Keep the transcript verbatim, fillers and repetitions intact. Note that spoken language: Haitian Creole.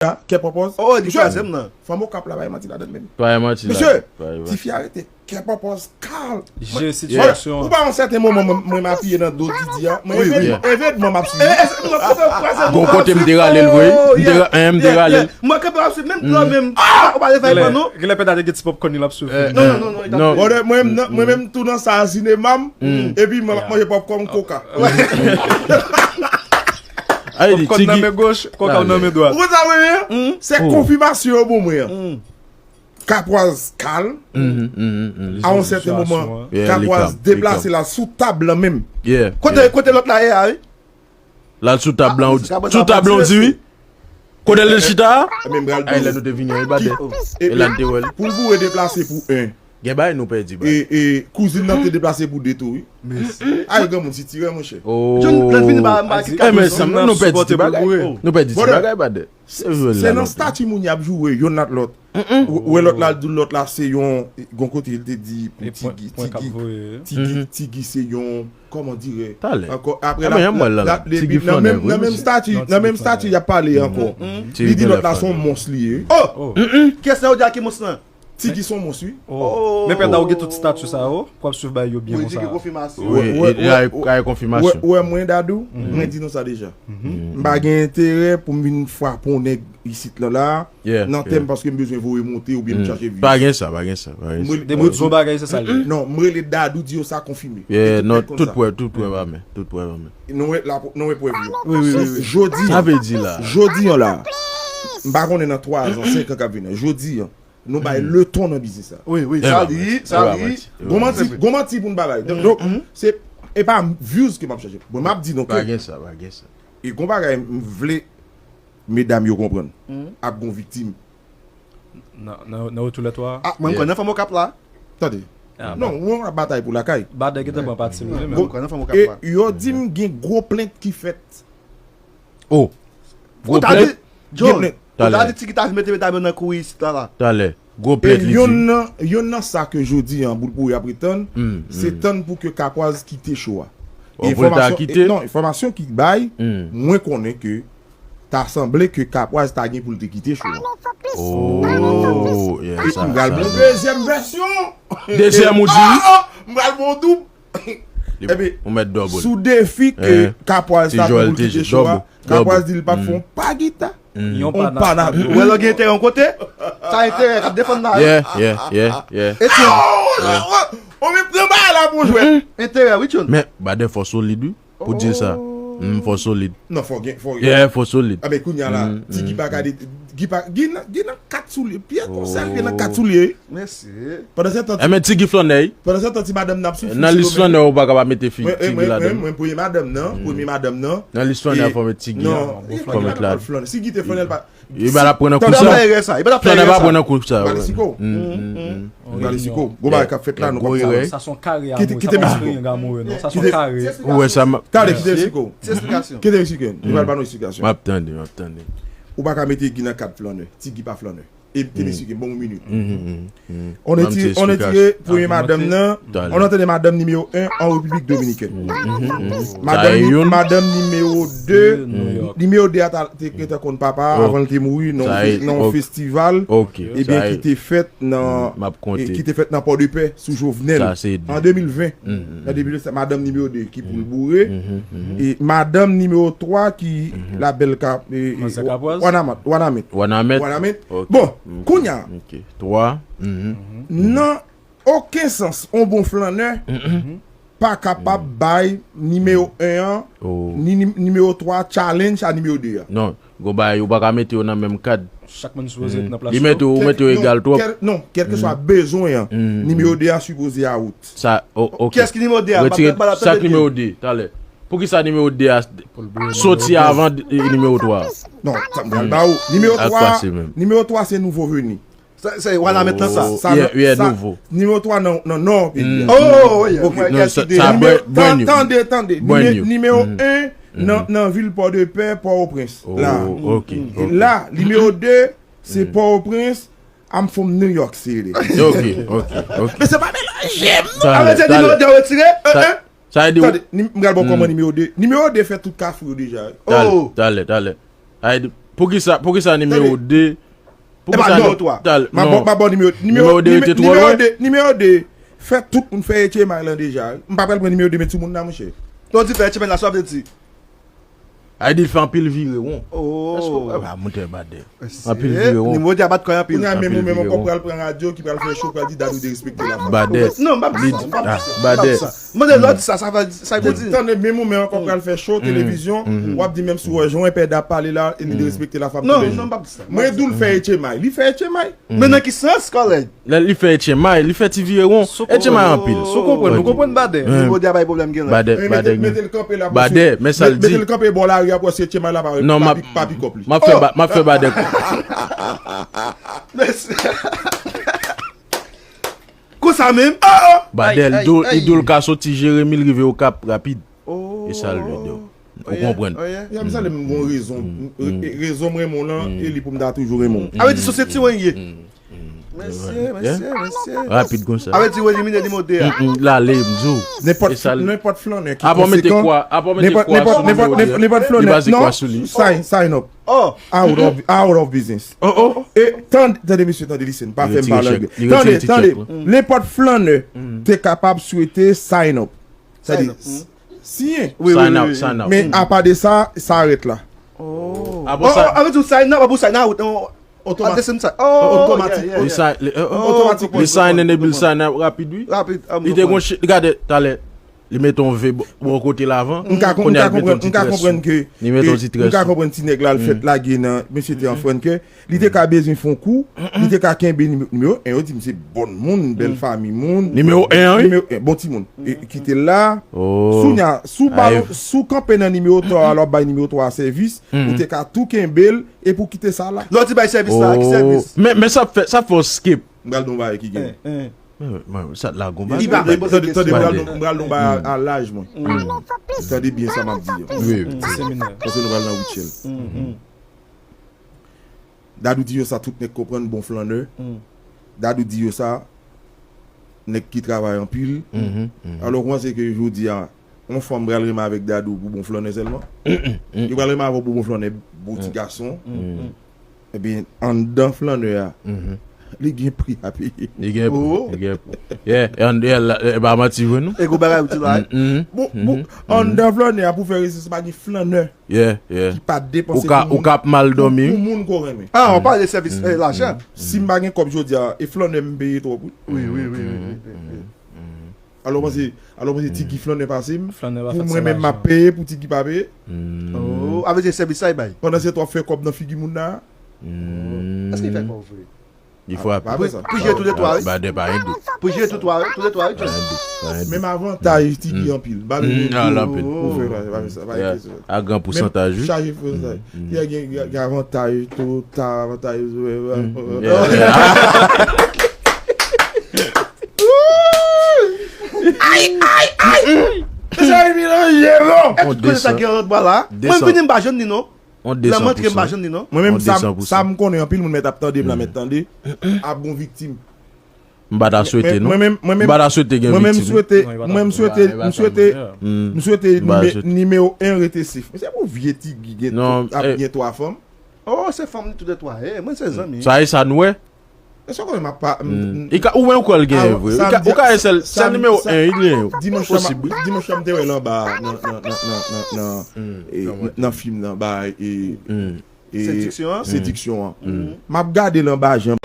a, kè pòpòz. Oh, li kraze m nan. Fanm Okap la, pa gen manti ladan menm. Pa gen manti la. Mesye, tifi a rete. Kè pòpòz, Carl. Jere sitiyasyon an. Ou pa yon sèten moman, mwen, mwen m apiye nan do Didi a. Mwen, evenman, evenman, m ap swiv. Gon kote m te rale l vre. M te ra-, eh, m te rale l. Mwen kanpe m ap swiv, menm klò, menm. Ou pa leve non. Genlè pèda te gen ti popcorn li l ap swiv. Non, non, non, non. Brother, mwen, mwen menm tou nan sal sinema m. Epi mwen ap manje popcorn, coca. Popcorn nan men goch, coca nan men dwat. Ou konn sa mwen ye? Se konfimasyon yo bon mwen an. Kapwaz Carl, a yon sèten moman, Kapwaz deplase la sou tab lan menm. Kote, kote lòt la ye a, wi? L al sou tab lan, sou tab lan, ou di wi. Kote l te chita a? Ay, lè nou te vini an, e badè. E la n te wè l. Pou l boure deplase pou en. Gen bagay nou pèdi, baz. E, e kouzin nan te deplase pou de tou, wi. Ay, granmoun, si tirè, monchè. Oh. John, lè l vini, ba, ba, ki... Eh, men, nou pèdi ti bagay. Nou pèdi ti bagay, badè. Se nan stati moun y ap joure, youn ak lòt. Ou wè lòt la, l di lòt la, se yon, gon kote, l te di, pou Tigi, Tigi, Tigi, Tigi, se yon, kòman dire, ankò, apre la, nan menm, nan menm stati, nan menm stati, y ap pale ankò. Li di lòt la, se yon mons li ye. Oh! Kiyès la, ou di a ki mons lan? Tigi se yon mons, wi. Men pèda ou gen tout stati sa yo, pou ap swiv bagay yo byen konsa. Wi, e, e, e, e konfimasyon. Ou wè mwen, Dadou, mwen di nou sa deja. M pa gen enterè pou m vin frape yon nèg isit la, la, nan tèm paske m bezwen voye monte oubyen m chache vi. Pa gen sa, pa gen sa, pa gen sa. Depi w di yon bagay, se sa l ye. Non, m rele Dadou, di yo sa konfime. Non, tout prèv, tout prèv pa men, tout prèv pa men. Nou wè la, nou wè prèv yo. Wi, wi, wi, wi. Jodi an, sa vle di la, jodi an la, m pa konnen nan twa zan, senk an k ap vini an. Jodi an, nou bay leton nan biznis la. Wi, wi, sa li, sa li. Gon manti, gon manti pou n pa bay. Donk, donk, se, e pa views ke m ap chache. Bon, m ap di nou ke pa gen sa, pa gen sa. E gon bagay m vle medam yo konprann. Ap gon viktim. Nan, nan, nan retour les trois. Ah, mwen, m kwè nan fanm Okap la. Tande. Non, ou ap batay pou lakay. Badè gentan pran pati l, wi, men. Mwen, m kwè nan fanm Okap la. E yo di m gen gwo plent ki fèt. Oh. Gwo plent. John, ou ta di Tigi ta mete medam yo nan kouri isit la, la. Talè. Gwo plent li di. Youn nan, youn nan sa ke jodi an, Boul Pouri ap ret tann, se tann pou ke Kapwaz kite show a. Oh, pou l ta kite? Non, enfòmasyon ki bay, mwen konnen ke ta sanble ke Kapwaz ta gen pou l te kite show a. Oh, yeah, sa, m pral sa. Bon, dezyèm vèsyon. Dezyèm ou di? Ah, ah, m pral bon doub. Ebyen, ou mèt double. Sou defi ke Kapwaz ta pran pou l kite show a, Kapwaz di l p ap fè yon pa gita, yon pa nado. Ou wè lè w gen enterè yon kote, sa enterè k ap defann la, wi. Yeah, yeah, yeah, yeah. Etyon. Ah, on met pran bagay la pou jwèt. Enterè, wi, Tchoun. Men, Badè fò solid, wi, pou di sa. Mm, fò solid. Non, fò gen, fò gen. Yeah, fò solid. Ah, ben, kounye a la, Tigi pa ka de, Tigi pa, Tigi nan, Tigi nan kat soulye. Pyè konsa, Tigi nan kat soulye. Mèsi. Pandan se tan, ti, men Tigi flannè, wi. Pandan se tan, ti madanm nan ap soufri. Nan lis flannè, ou pa ka pa mete fi Tigi ladan. Mwen, mwen, premye madanm nan, premye madanm nan. Nan lis flannè, fò met Tigi. Non, fò met la. Si Tigi te flannè, l pa. Li pa t ap pran nan kou sa. Flannè pa pran nan kou sa. Pale siko. Pale siko. Gwo bagay k ap fèt la, nou p ap sa. Sa se yon kare amoure, sa pa yon triang amoure, non. Sa se yon kare. Ou wè sa, m ap. Tande, kite siko. Kite siko. Li pral ba nou eksplikasyon. M ap tande, m ap tande. Ou pa ka mete Tigi nan kat flannè. Tigi pa flannè. E te mesye, bon minit. On est tiré, on est tiré, premye madanm nan, on entende madanm nimewo en an Repiblik Dominikèn. Madanm, madanm nimewo de, nimewo de a te gentan konn papa avan l te mouri nan yon festival, ebyen, ki te fèt nan, ki te fèt nan Pòdepè sou Jovenel an de mil ven. Nan de mil ven, madanm nimewo de ki pou l boure. E madanm nimewo twa ki la bèl ka, e, Wanament, Wanament. Wanament. Bon, kounye a, nan okenn sans, on bon flannè pa kapab bay nimewo en an, ni, ni, nimewo twa challenge a nimewo de a. Non, gon bagay, ou pa ka mete yo nan menm kad. Chak moun sipoze ret nan plas yo. Li mete yo, ou mete yo egal twòp. Non, kèlkeswa bezwen an, nimewo de a sipoze out. Sa, o-, ok. Kiyès ki nimewo de a? Retire sa k nimewo de, talè. Poukisa nimewo de a soti avan, e, nimewo twa a? Non, sa m pral ba ou. Nimewo twa, nimewo twa se nouvo veni. Sa, se Wanament lan sa. Sa, yeah, nouvo. Nimewo twa nan, nan nò peyi a. Oh, yeah. Ok. Sa brand new. Tande, tande. Nimewo en nan, nan vil Pòdepè, Pòtoprens. La. Ok, ok. La, nimewo de, se Pòtoprens, I'm from New York City. Ok, ok, ok. Men se pa melanje m. Talè, talè. Sa vle di nimewo de a retire? Sa vle di, tande, m pral ba w kòman nimewo de. Nimewo de fè tout kafou yo deja. Talè, talè, talè. Sa vle di, Poukisa, poukisa nimewo de? Poukisa nimewo twa? M ap ba w nimewo, nimewo de rete twò lwen. Nimewo de, fè tout moun fè etchemay lan deja. M pa pral pran nimewo de met sou moun nan, monchè. Lè w di fè etchemay la, sa w vle di? Ay di l fè anpil vire won. Oh. Èske w pa monte badè? Anpil vire won. Nimewo de a bat kòy anpil. Kounye a menm ou menm ankò pral pran radyo ki pral fè cho, pral di Dadou derespekte la fanm. Badè. Non, m p ap di sa, m p ap di sa. Badè. Mande lòt sa, sa vle di, sa vle di. Tande, menm ou menm ankò pral fè cho, televizyon, w ap di menm si w wè jan w pè dap pale la, e li derespekte la fanm. Non, non, m p ap di sa. Mwen di w l fè etchemay. Li fè etchemay. Men nan ki sans, kòlèg? Lè li fè etchemay, li fè ti vire won. Etchemay anpil. Si w konprann, ou konprann badè. Nimewo de a bay pwoblèm gen la. Badè, badè. Mete l kanpe la. Badè, men sa l di. Mete l kanpe bò lari a pou wè si etchemay la pa pikòp li. Non, m ap fè badè. Konsa menm. Badè, li di w ka soti Jeremi, l rive Okap rapid. E sa l vle di w. Ou konprann? Yon misye m gon rezon. Rezon m renmen w lan, e li pou m ta toujou renmen w. A vle di sou se ti wen ye. Mesye, mesye, mesye. Rapid konsa. A vle di w elimine nimewo de a. L ale, m di w. Nenpòt flannè ki konsekan. Apre w mete kwa, apre w mete kwa sou nimewo de a. Nenpòt flannè. Non, sign, sign up. Out of, out of business. E tande, tande mesye, tande, listen, pa fè m pale anglè. Tande, tande. Nenpòt flannè te kapab swete sign up. Sa di, siyen. Wi, wi, wi, wi. Men apa de sa, sa rete la. Oh. Apre sa, a vle di w sign up, apre w sign out. Otomatik. Otomatik. Li sign, li sign and epi l sign out rapid, wi. Rapid. Li te gon shit, gade, talè, li mete yon V bò kote l avan. M ka konprann ke, li mete yon ti tres. M ka konprann ti nèg la, l fèt lage nan, mesye te an front ke, li te ka bezwen fè yon kou, li te ka kenbe nimewo en, yo di m se bon moun, bèl fanmi moun. Nimewo en an, wi. Nimewo en, bon timoun. E kite l la. Sou nya, sou balon, sou kanpe nan nimewo twa a, lè w ap bay nimewo twa a sèvis, ou te ka tou kenbe l, epi w kite sa la. Lè w di bay sèvis la, ki sèvis? Men, men sa fè, sa fè w skip. M pral di w yon bagay ki gen. Men, men, sa la gon bagay. Tande, tande, m pral di w, m pral di w yon bagay a laj mwen. Tande byen sa m ap di yo. Wi, wi. Paske nou pral nan Rutshelle. Dadou di yo sa, tout nèg konprann, bon flannè. Dadou di yo sa, nèg ki travay anpil. Alò, ou panse ke jodi a, yon fanm pral renmen avèk Dadou pou bon flannè sèlman? Yo pral renmen avè w pou bon flannè, bon ti gason. Ebyen, anndan flannè a, li gen pri a peye. Li gen pri, li gen pri. Yeah, e anndan, e pa manti vre, non? E gwo bagay ou di la, wi. Bon, bon, anndan flannè a pou fè rezistans, pa gen flannè. Yeah, yeah. Ki pa depanse pou moun, pou, pou moun ke w renmen. Ah, on pale de sèvis, eh, lajan. Si m pa gen kòb jodi a, e flannè m peye twòp, wi. Wi, wi, wi, wi, wi, wi. Alò, panse, alò, panse Tigi flannè pase m. Pou mwen menm, m ap peye pou Tigi pa peye. Oh, avè di sèvis sa y bay. Pandan se tan w ap fè kòb nan figi moun nan. Èske l fè kòb vre? Li frape. Pou jere tou de twa, wi. Badè pa ede. Pou jere tou twa, tou de twa, wi. Pa ede, pa ede. Menm avantaj Tigi anpil. Anpil. Ou fè, pa fè sa, pa fè sa. A gran pousantaj, wi. Chaje pousantaj. Gen, gen, gen avantaj, tou, ta, avantaj. Ay, ay, ay. Mesye, li melanje, non. Èske kote sa gen lòt bwa la? Mwen vini, m pa jwenn li, non. Lè m antre, m pa jwenn li, non. Mwen menm, sa, sa m konnen, anpil moun mèt ap tande m la, mèt tande, ap gon viktim. M pa ta swete, non. Mwen menm, mwen menm, m pa ta swete gen viktim. Mwen menm, m swete, mwen, m swete, m swete, m swete nimewo en rete sef. Men se pou vye Tigi gen, ap gen twa fanm. Oh, se fanm li tou de twa. Eh, mwen se zanmi. Sa e sa nou wè. Èske w konnen m ap pa, m, m, li ka, ou menm ou kwè l genyen vre. Ou ka, ou ka wè sèl, sèl nimewo en, li genyen. Dimanch la, dimanch la, m te wè l anba nan, nan, nan, nan, nan, nan, e, nan fim nan, ba, e, e, Sediksyon an? Sediksyon an. M ap gade l anba jan.